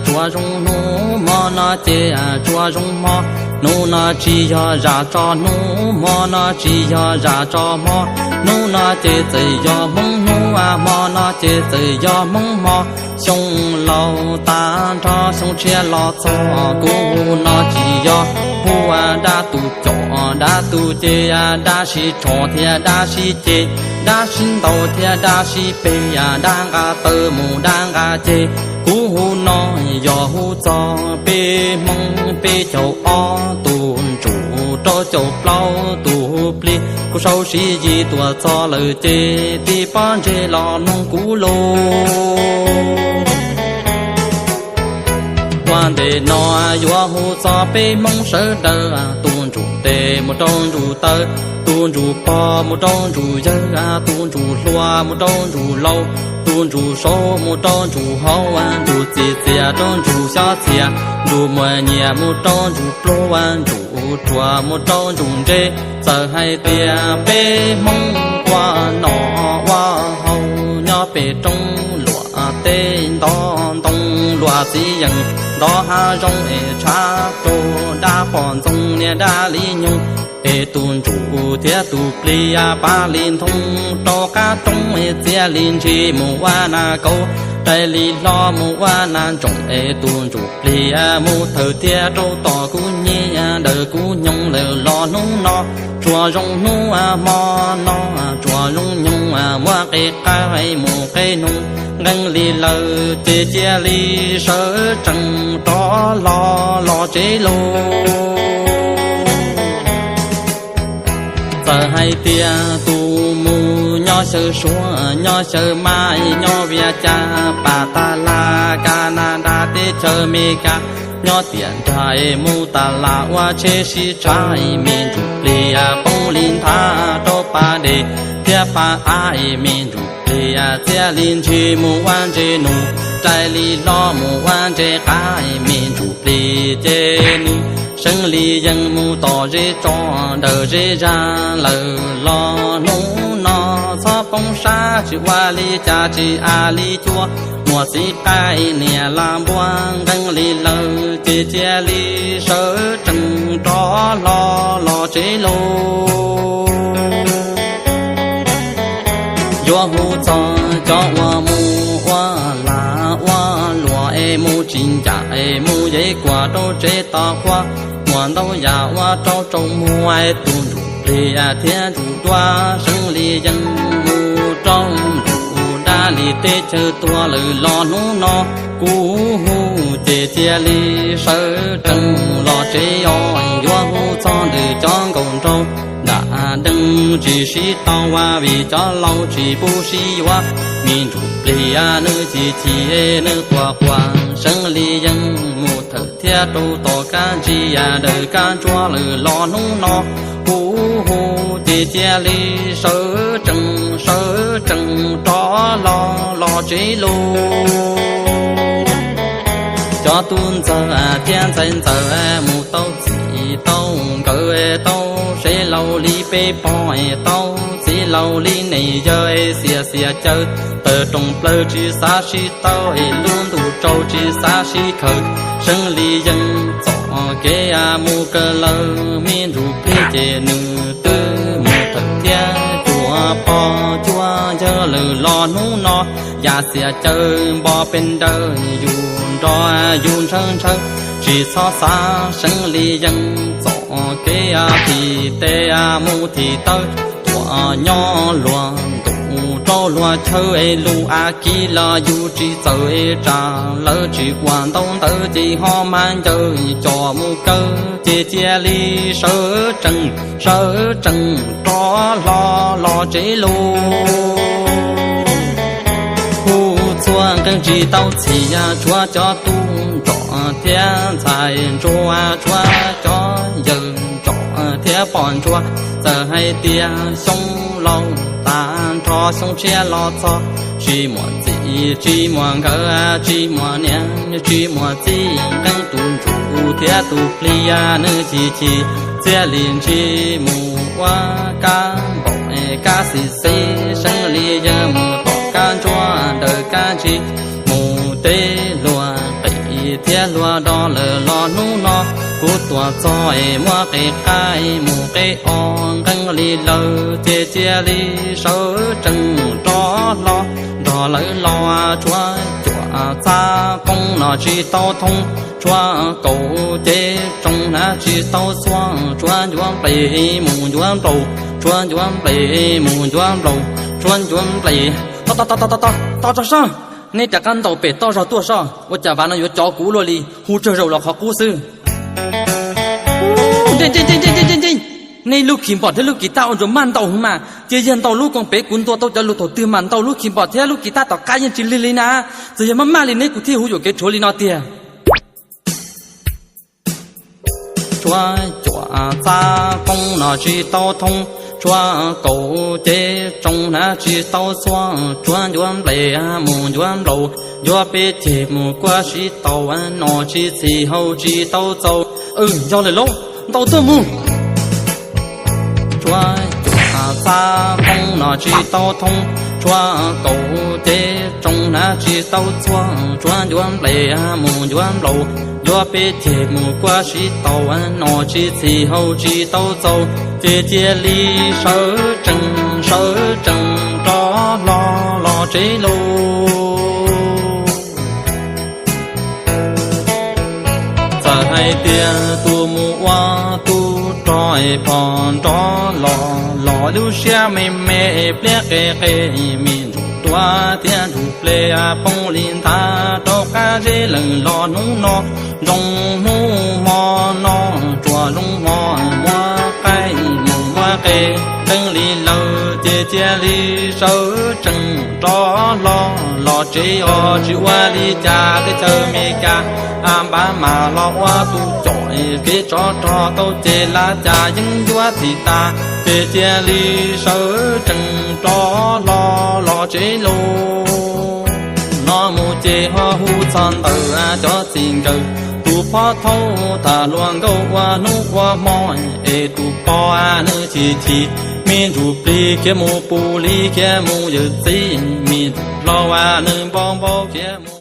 Tsuas zoo hnub hmo no ces tsuas zoo hmo, hnub no tsis yog zam tso hnub, hmo no tsis yog zam tso hmo, hnub no ces txawm yog Hmoob hnub, hmo no ces txawm yog Hmoob hmo. Xyoo laus tag nrho xyoo tshiab los txog, kuv hu no tsis yog hu dab tus com dab tus ces, dab sib tsho thiab dab sib ceg, dab sib ntaus thiab dab sib peg, dab nqa taw mus dab nqa ceg. Kuv hu no yog hu txog peb Hmoob peb caug ob tus ntsuj rau caum plaub tus plig, kuv sau sib yig tuaj txog lawm ces tib pob ntseg los mloog kuv lus. Ua ntej no yuav hu txog peb Hmoob sawv daws, tus ntsuj tes mus rau ntsuj taw, tus ntsuj pog mus rau ntsuj yawg, tus ntsuj hluas mus rau ntsuj laus, tus ntsuj saud mus rau ntsuj hauv, ntsuj txiv txias rau ntsuj xyob txias, ntsuj muaj nyiam mus rau ntsuj pluag, ntsuj ruam mus rau ntsuj ntse. Txawm hais tias peb Hmoob ua nom ua haus nyob pem roob luam teb, ntov ntoo luam txiv yeem, ntov hav zoov es tshav rau dab pom ntxoog niag dab li nyoog. Es tus ntsuj thiab tus plig pab li ntoo rau qab roob, txia li ntshis mus ua nas kauv, rais li hlo mus ua nas ntsoom. Es tus ntsuj plig mus thawm thiab rau tom kuv nyiaj, ntawm kuv nyoog lawm los hnub no, tsuas zoo hnub hmo no, tsuas zoo nyoog muab qe qaib mus qe nug, nqee li lawm ces cia li sawv tsees rov hlo los tsev lauj. Txawm hais tias tus mus nyob xyaw Suav, nyob xyaw Mab, nyob Vias Cas, Pas Tas Las, Kas Nas Das, teb chaws Amelikas, nyob tiam nrag mus tas las ua tsheb sib tshav, me ntsuj plig poob li nthav rau pas dej thiab pas av, me ntsuj plig txia li ntshis mus ua ntses nug, rais li hlo mus ua ntses qav, me ntsuj plig ces nws seev li yeej mus tom zeb tso ntawm zeb zag lawm los hnub no, txhob poob sab tsis ua li cas tsis av li cua, muaj txiv qaib niam laj npua, nqee li lawm ces cia li sawv tsees rov hlo los tsev lauj. Yuav hu txog cov uas mus ua lag ua luam es mus tsis ncaj es mus yev kuam rau tsev tau qhua, muaj ntau yam ua rau tsaus muag, tus ntsuj plig thiab ntsuj duab seev li yeej mus rau ntsuj dab li teb chaws tuag lawm los hnub no, kuv hu ces cia li sawv tsees los tsev os. Yuav hu txog ntawm cov nkauj nraug nram deej tsis sib tau, vim cov laus tsis pub sib yuav, me ntsuj plig nws chim chim nws quaj quaj, seev li yeej mus thawm thiab rau tom kab ntsig dawm kab ntsuab lawm los hnub no, kuv hu ces cia li sawv tsees sawv tsees rov hlo los tsev lauj. Cov tub ntxawg thiab ntxhais ntxawm mus tau txij tau nkawm, tau sev laus li peb pog, tau txiv laus li niam yawg, xiam xiam caw tawm rooj plaws tsis xav sib tau, lub ntuj tsaus tsis xav sib khaws, seev li yeej txoj kev mus kawg lawm me ntsuj plig ces nws twb mus thawm thiab cuag pog cuag yawg lawm los hnub no, yam xiam caw npo pes ntawd yus nrog yus ntshaw ntshaw, tsis txhob xav, seev li yeej txoj kev thim tes mus thim taw, tuaj nyob luag ntuj rau luag chaw, lus av kiv los yus tsis txawj, tsam lawv tsis ua ntau ntawd ces ho mas ncaws coj mus kaw, ces cia li sawv tsees sawv tsees rov hlo los tsev lauj. Hu txhua nqee tsis tau txhim, tshuav cov tub ntsuag thiab ntxhais ntsuag, tshuav cov yawg ntsuag thiab pog ntsuag. Txawm hais tias xyoo laus tag nrho xyoo tshiab los txog, tsis muaj txij tsis muaj nkawm, tsis muaj niam tsis muaj txiv, nqee tus ntsuj thiab tus plig nws chim chim, txia li ntshis mus ua kab npaum kab xis xis, seev li yeej mus tom kab ntsuab ntawm kab ntsig, mus teb luag qis Thiab luag do lawm los hnub no, kuv tuaj txog es muab qe qaib mus qe os nqeeb li lawm ces cia li sawv tsees rov hlo. Nrog lawv los tshuav cuam txav poob no tsis tau thoob, tshuav kaum cev tsoos hnav tsis tau xuaj, tshuav ncuav nples mus ncuav nplaus, tshuav ncuav nples mus ncuav nplaus, tshuav ncuav nples. To to to to to to tso soj, nej rov qab ntaus pem toj zog tuaj soj, ua cas vav no yuav cov kuv ua luaj li, hu tsawg zaus los qhov qub xwb. Nej lub kis npom thiab lub kis taj ua ntsuas maj ntaus mas, cia yog ntaus lub koom pem kuv ntua tau cov lus thaum twg mas ntaus lub kis npom thiab lub kis taj tom qab yeej tsis lig li na. Txawm yog maj maj li neb kuv thiaj hu yuam kev rhuav li no tiag. Tshuav cuam txav poob no tsis tau thoob, tshuav kaum cev tsoos hnav tsis tau xuaj, tshuav ncuav nples mus ncuav nplaus, ncuav peb ceg mus kuaj sib tau, no tsis txhis hau tsis tau txaus. Yog lawm lauj, ntaus tuaj mus. Tshuav cuam txav poob no tsis tau thoob, tshuav kaum cev tsoos hnav tsis tau xuaj, tshuav ncuav nples mus ncuav nplaus, ncuav peb ceg mus kuaj sib tau, no tsis txhis hau tsis tau txaus, ces cia li sawv tsees sawv tsees rov hlo los tsev lauj. Txawm hais tias tus mus ua tub rog es phom nrov los los lub siab me me, pliab qe qe me ntsuj duav thiab ntsuj plig poob li nthav rau qab zeb lawm los hnub no, zoo hnub hmo no, tsuas zoo hmo muab qaib mus muab qe, teeb li lawm ces cia li sawv tsees rov hlo los tsev os. Tsis ua li cas teb chaws Amelikas, Npab mas los ua tus com, kev tsov rog tau ces lab cas yeej yuav txhim tas, ces cia li sawv tsees rov hlo los tsev lauj. No mus ces ho hu txog ntawm cov txiv nkawd, tus pov thawj tham hluas nkauj ua hnub ua hmo, es tus pog nws chim chim, me ntsuj plig khiav mus pus li khiav mus yawm txiv, me ntsuj hlau nws npau npau khiav mus